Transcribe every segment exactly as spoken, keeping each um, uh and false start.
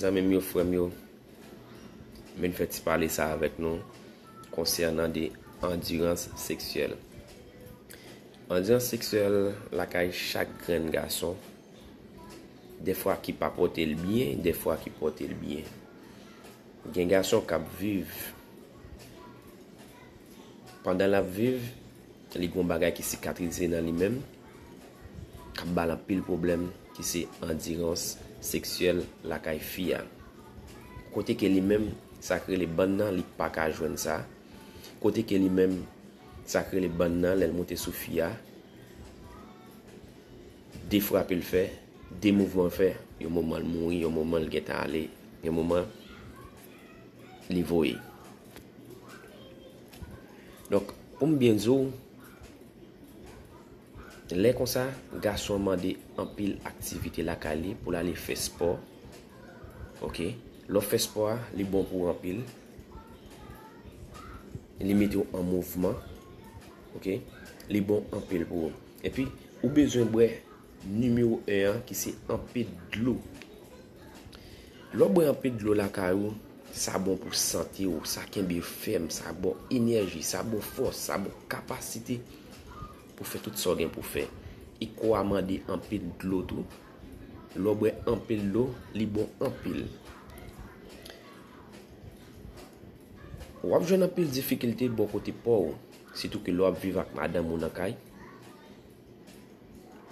Zanmi m yo, frè m yo, m vin fè ti pale sa avèk nou konsènan de andirans seksyèl. Andirans seksyèl lakay chak grenn gason, dèfwa ki pa pote l byen, dèfwa ki pote l byen. Gen gason k ap viv, pandan l ap viv, li gen yon bagay ki sikatrize nan li menm, k ap ba l anpil pwoblèm, ki se andirans seksyèl lakay fi a. Kote ke li menm, sa k rele bann nan, li pa ka jwenn sa. Kote ke li menm, sa k rele bann nan, lè l moute sou fi a, de frape l fè, de mouvman l fè, yon moman l mouri, yon moman l gentan ale, yon moman li voye. Donk, pou m byen di w, lè konsa, gason an mande anpil aktivite lakay li pou l ale fè spò. Oke? Lè w fè spò a, li bon pou ou anpil. Li mete w an mouvman. Oke? Li bon anpil pou ou. Epi, ou bezwen bwè nimewo en an, ki se anpil dlo. Lè w bwè anpil dlo lakay ou, sa bon pou sante w, sa kenbe w fèm, sa ba w enèji, sa ba w fòs, sa ba w kapasite pou fè tout sa w gen pou fè. E kò a mande anpil dlo tou. Lè w bwè anpil dlo, li bon anpil. W ap jwenn anpil difikilte bò kote pa w, sitou ke lè w ap viv ak madanm ou nan kay.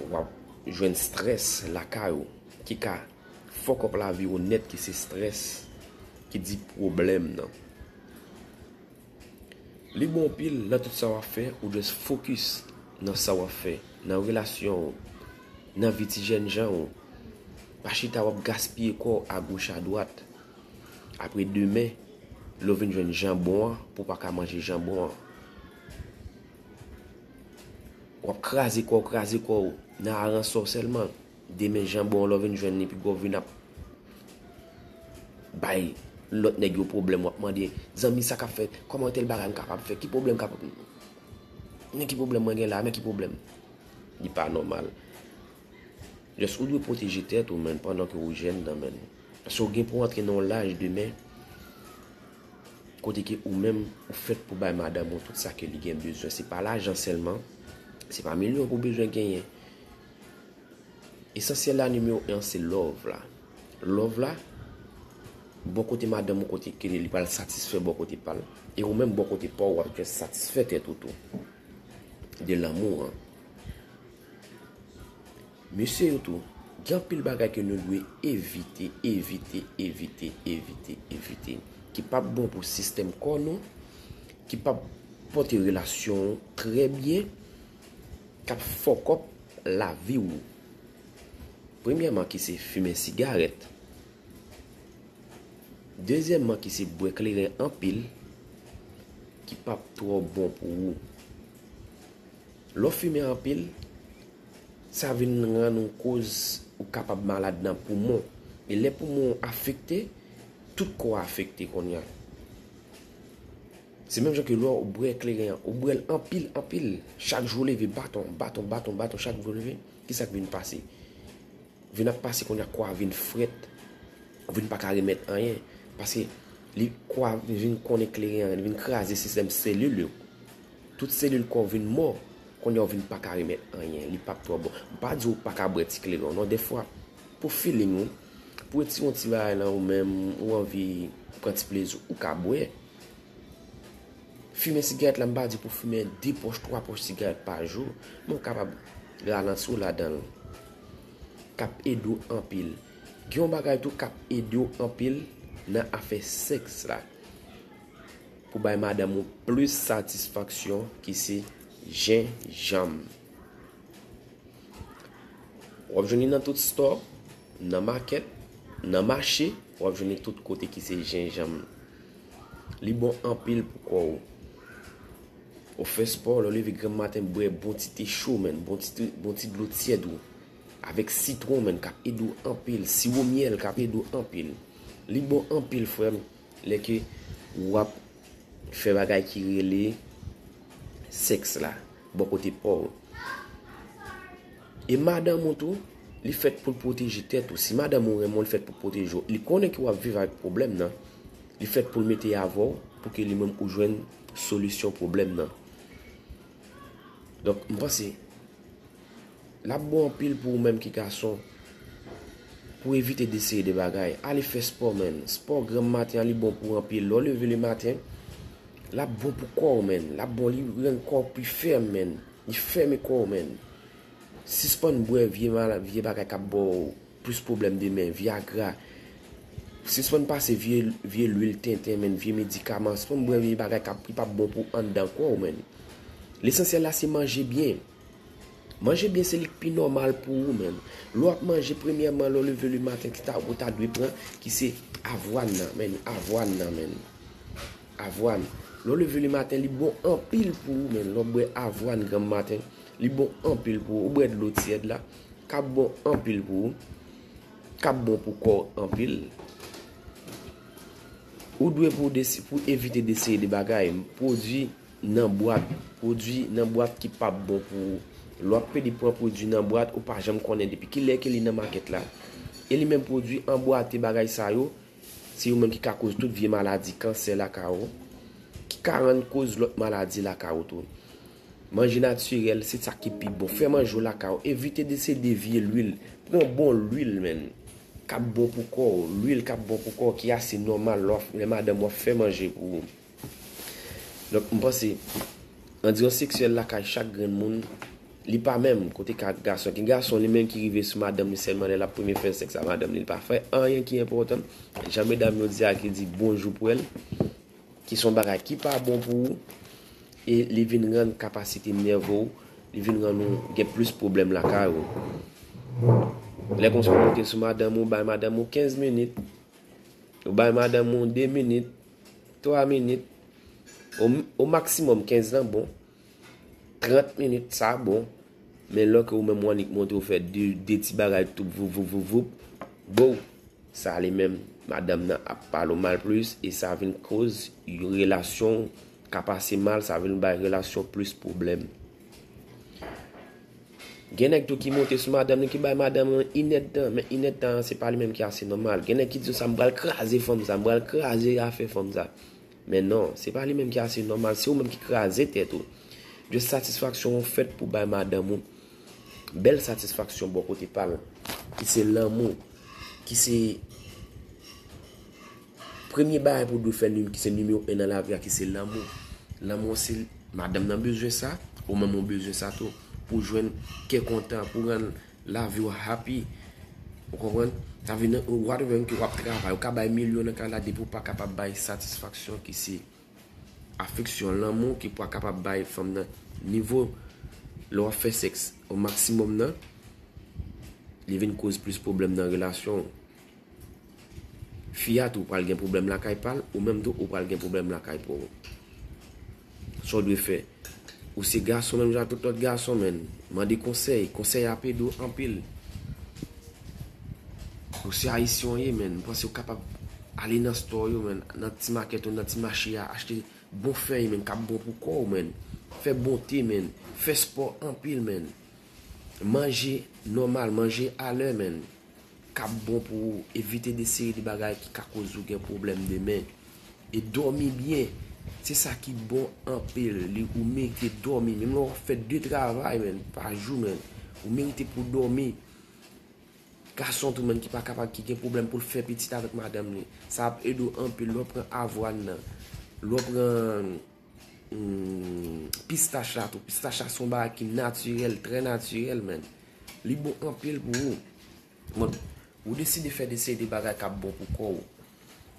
W ap jwenn strès lakay ou, ki ka fuck up lavi ou nèt, ki se strès ki di pwoblèm nan. Li bon anpil nan tout sa w ap fè, ou just focus nan sa w ap fè, nan relasyon ou, nan vi ti jènjan ou. Pa chita w ap gaspiye kò w agoch adwat. Apre demen, lè w vin jwenn janbon an, pou w pa ka manje janbon an. W ap kraze kò w, kraze kò w nan aransò sèlman. Demen janbon an, lè w vin jwenn li pi gwo, w vin ap bay lòt nèg yo pwoblèm, w ap mande, zanmi, sa k ap fèt? Kòman tèl bagay m kapab fè? Ki pwoblèm k ap, men ki pwoblèm mwen gen la? Men ki pwoblèm? Li pa nòmal. Just ou dwe pwoteje tèt ou, menn, pandan ke ou jèn nan, menn. Paske ou gen pou antre nan yon laj demen, kote ke ou menm, ou fèt pou bay madanm ou tout sa ke li gen bezwen. Se pa lajan sèlman, se pa milyon pou w bezwen genyen. Esansyèl la, nimewo en an, se love la. Love la, bò kote madanm ou, kote ke li pral satisfè bò kote pa l. E ou menm, bò kote pa w, w ap just satisfè tèt ou tou. De lanmou an. Mesye yo tou, gen anpil bagay ke nou dwe evite, evite, evite, evite, evite. Ki p ap bon pou sistèm kò nou, ki p ap pote relasyon trè byen, k ap fuck up lavi w. Premyèman, ki se fimen sigarèt. Dezyèmman, ki se bwè kleren anpil, ki p ap twò bon pou ou. Lè w fimen anpil, sa vin rann ou koz ou kapab malad nan poumon. E lè poumon w afekte, tout kò a afekte kounye a. Se menm jan ke lè w bwè kleren an, ou bwè l anpil, anpil. Chak jou w leve, baton, baton, baton, baton, chak jou w leve, kisa k vin pase? Vin ap pase kounye a, kò a vin frèt, ou vin pa ka remèt anyen. Paske li, kò a vin konnen kleren an, li vin kraze sistèm selil yo. Tout selil kò w vin mò, kounye a ou vin pa ka remèt anyen, li p ap twò bon. M pa di w pa ka bwè ti kleren w, non, dèfwa, pou feeling ou, pou retire yon ti bagay nan ou menm, ou anvi pran ti plezi, ou ka bwè. Fimen sigarèt la, m pa di pou fimen de pòch, twa pòch sigarèt pa jou, men w kapab ralanti w ladan l. K ap ede w anpil. Gen yon bagay tou k ap ede w anpil nan afè sèks la. Pou bay madanm ou plis satisfaksyon, ki se jenjanm. W ap jwenn li nan tout store, nan makèt, nan mache, w ap jwenn li tout kote ki se jenjanm. Li bon anpil pou kò w. Ou fè spò, lè w leve granm maten, bwè bon ti te cho, menn, bon ti, bon ti dlo tyèd ou. Avèk sitwon, menn, k ap ede w anpil. Siwo myèl k ap ede w anpil. Li bon anpil, frè m. Lè ke w ap fè bagay ki rele sèks la, bò kote pa w. E madanm ou tou, li fèt pou l pwoteje tèt ou. Si madanm ou renmen w, li fèt pou l pwoteje w. Li konnen ke w ap viv avèk pwoblèm nan. Li fèt pou l mete avè w, pou ke li menm ou jwenn solisyon pwoblèm nan. Donk, m panse, l ap bon anpil pou ou menm ki gason, pou evite de seri de bagay. Ale fè spò, menn. Spò granm maten an, li bon pou ou anpil. Lè w leve le maten, l ap bon pou kò w, menn. L ap bon, li rann kò w pi fèm, menn. Li fèmen kò w, menn. Sispann bwè vye mala-, vye bagay k ap ba w plis pwoblèm demen, Viagra. Sispann pase vye, vye lwil tenten, menn, vye medikaman. Sispann bwè vye bagay k ap, ki p ap bon pou anndan kò w, menn. Lesansyèl la, se manje byen. Manje byen, se li k pi nòmal pou ou, menn. Lè w ap manje, premyèman, lè w leve le maten, ki ta, ou ta dwe pran, ki se avwàn nan, menn, avwàn nan, menn. Avwàn. Lè w leve le maten, li bon anpil pou ou, menn. Lè w bwè avwàn granm maten, li bon anpil pou ou. Ou bwè dlo tyèd la, k ap bon anpil pou ou, k ap bon pou kò w anpil. Ou dwe pou desi-, pou evite de seri de bagay, pwodui nan bwat, pwodui nan bwat ki p ap bon pou ou. Lè w ap pede pran pwodui nan bwat, ou pa janm konnen depi kilè ke li nan makèt la. E li menm pwodui anbwate bagay sa yo, se yo menm ki ka koz tout vye maladi, kansè lakay ou, ki ka rann koz lòt maladi lakay ou tou. Manje natirèl, se sa ki pi bon. Fè manje w lakay ou. Evite de se de vye lwil. Pran bon lwil, menn. K ap bon pou kò w. Lwil k ap bon pou kò w, ki ase nòmal lè w ap, lè madanm ou ap fè manje pou ou. Donk, m panse, andiyans seksyèl lakay chak grenn moun, li pa menm kote k ak gason. Gen gason, li menm ki rive sou madanm li sèlman lè l ap premye fè sèks a madanm li. Li pa fè anyen ki enpòtan. Jan medam yo di a, ki di bonjou pou èl, ki se yon bagay ki pa bon pou ou, e li vin rann kapasite nève w, li vin rann ou gen plis pwoblèm lakay ou. Lè konsa w monte sou madanm ou, bay madanm ou kenz minit, ou bay madanm ou de minit, twa minit, o, o maksimòm kenz lan bon, trant minit sa bon, men lè ke ou menm w annik monte w fè de, de ti bagay toup voup, voup, voup, voup, bow, sa li menm, madanm nan ap pale w mal plis, e sa vin koz yon relasyon ka pase mal, sa vin bay relasyon plis pwoblèm. Gen nèg tou ki monte sou madanm li, ki bay madanm li inèdtan, men inèdtan an, se pa li menm ki ase nòmal. Gen nèg ki di sa, "M pral kraze fanm sa, m pral kraze afè fanm sa." Men non, se pa li menm ki ase nòmal, se ou menm ki kraze tèt ou. Just satisfaksyon ou fèt pou bay madanm ou. Bèl satisfaksyon bò kote pa l, ki se lanmou, ki se premye bagay pou w dwe fè, nim-, ki se nimewo en nan lavi a, ki se lanmou. Lanmou an se, madanm nan bezwen sa, ou menm ou bezwen sa tou, pou jwenn kè kontan, pou rann lavi w happy. Ou konprann? Sa vle di, whatever ke w ap travay, ou ka bay milyon nan kay la, depi w pa kapab bay satisfaksyon ki se afeksyon, lanmou ke w pa kapab bay fanm nan nivo lè w ap fè sèks o maksimòm nan, li vin koz plis pwoblèm nan relasyon w. Fi a tou pral gen pwoblèm lakay pa l, ou menm tou ou pral gen pwoblèm lakay pa w. Sa w dwe fè? Ou se gason menm jan ak tout lòt gason, menn. Mande konsèy. Konsèy ap ede w anpil. Ou se ayisyen w ye, menn. M panse w kapab ale nan stò yo, menn. Nan ti makèt ou, nan ti mache a, achte bon fèy, menn, k ap bon pou kò w, menn. Fè bon te, menn. Fè spò anpil, menn. Manje nòmal, manje alè, menn. K ap bon pou ou, evite de seri de bagay ki ka koz ou gen pwoblèm demen. E dòmi byen, se sa ki bon anpil. Li, ou merite dòmi. Menm lè w ap fè de travay, menn, pa jou, menn, ou merite pou w dòmi. Gason tou, menn, ki pa kapab, ki gen pwoblèm pou l fè pitit avèk madanm li. Sa ap ede w anpil. Lè w pran avwàn nan, lè w pran, hmm, pistach la tou. Pistach la se yon bagay ki natirèl, trè natirèl, menn. Li bon anpil pou ou. Bon, ou deside fè de seri de bagay k ap bon pou kò w.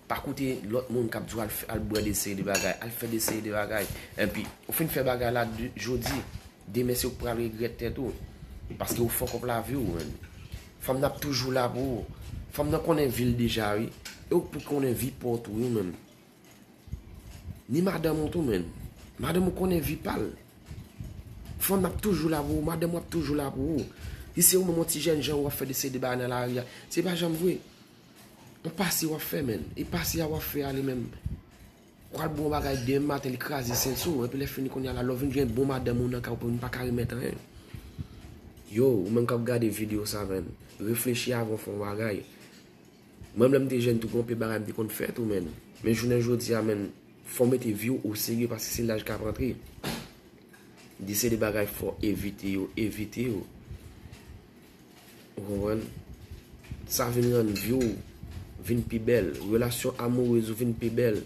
Pa koute lòt moun k ap di w al fè, al bwè de seri de bagay, al fè de seri de bagay. Enpi, ou fin fè bagay la de, jodi, demen se ou k pral regrèt tèt ou. Paske ou fè kòb lavi w, menn. Fanm nan ap toujou la pou ou. Fanm nan konnen vi l deja, wi. E ou pou konnen vi pa w tou, wi, menn. Ni madanm ou tou, menn. Madanm ou konnen vi pa l. Fanm nan ap toujou la pou ou, madanm ou ap toujou la pou ou. Si se ou menm yon ti jèn jan ou ap fè de seri de bagay nan lari a, se pa janm vre. Yon pase w ap fè, menn. E pase a w ap fè a li menm. Ou al bon bagay demen maten, li kraze sèl sou ou, epi lè fini kounye a la, lè w vin jwenn bon madanm ou nan kay ou, ou pa ka remèt anyen. Yo, ou menm k ap gade videyo sa, menn, reflechi avan w fè yon bagay. Mwen, lè m te jèn tou, gen yon pil bagay m te konn fè tou, menn. Men jounen jodi a, menn, fò w mete vi w oserye paske se laj k ap antre. Gen seri de bagay fò w evite yo, evite yo. Ou konprann? Sa vin rann vi w vin pi bèl. Relasyon amourez ou vin pi bèl.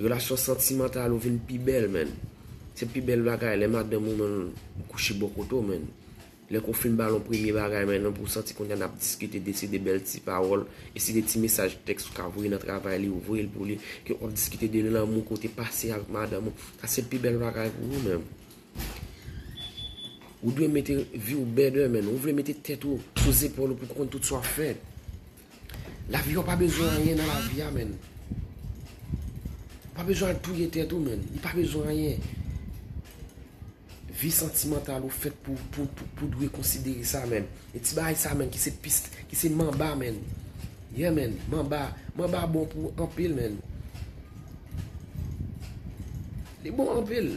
Relasyon santimantal ou vin pi bèl, menn. Se pi bèl bagay lè madanm ou, menn, kouche bò kote w, menn. Lè ke w fin ba l yon premye bagay, menn, pou w santi kounye a n ap diskite de se de bèl ti pawòl, e se de ti mesaj tèks ou ka voye nan travay li, ou voye l pou li, ke w ap diskite de lanmou ke w te pase avèk madanm ou. Sa se pi bèl bagay pou ou, menn. Ou dwe mete vi w better, menn. Ou vle mete tèt ou sou zepòl ou pou konn tout sa w ap fè. Lavi a pa bezwen anyen nan lavi a, menn. Pa bezwen al touye tèt ou, menn. Li pa bezwen anyen. Vi santimantal ou fèt pou, pou, pou, pou dwe konsidere sa, menn. E ti bagay sa, menn, ki se pis, ki se manba, menn. Yeah, menn. Manba, manba bon pou anpil, menn. Li bon anpil.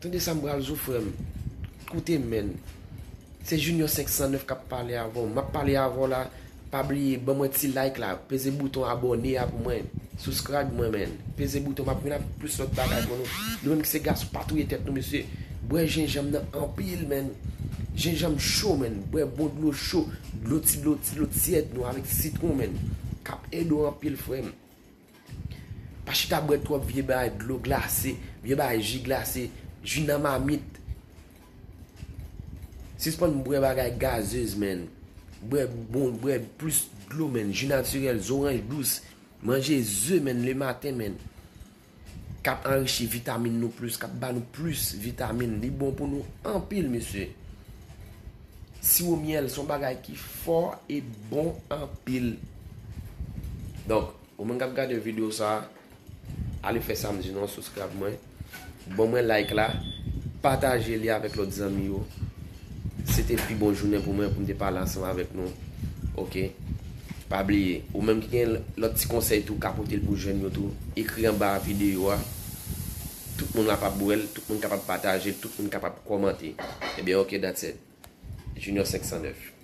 Tande sa m pral di w, frè m. Koute m, menn. Se Junior senk san nèf k ap pale avè w. M ap pale avè w la. Pa bliye, ban mwen ti like la. Peze bouton abòne a pou mwen. Subscribe mwen, menn. Peze bouton, m ap vin ak plis lòt bagay pou nou. Nou menm ki se gason, pa touye tèt nou, mesye. Bwè jenjanm nan anpil, menn. Jenjanm cho, menn. Bwè bon dlo cho. Dlo ti, dlo ti, dlo tyèd nou avèk sitwon, menn. K ap ede w anpil, frè m. Pa chita bwè twòp vye bagay, dlo glase, vye bagay, ji glase, ji nan mamit. Sispann bwè bagay gazez, menn. Bwè bon, bwè plis dlo, menn. Ji natirèl, zoranj dous. Manje ze, menn, lematen, menn. K ap anrichi vitamin nou plis, k ap ba nou plis vitamin. Li bon pou nou anpil, mesye. Siwo myèl se yon bagay ki fò e bon anpil. Donk, ou menm k ap gade videyo sa a, ale fè sa m di nou an, subscribe mwen. Ban mwen like la, pataje li avèk lòt zanmi yo. Se te pi bon jounen pou mwen pou m te pale ansanm avèk nou. Oke. Pa bliye, ou menm ki gen lòt ti konsèy tou, ka pote l pou jèn yo tou, ekri anba videyo a. Tout moun la p ap wè l, tout moun kapab pataje l, tout moun kapab kòmante. Ebyen, oke, that's it. Junior senk san nèf.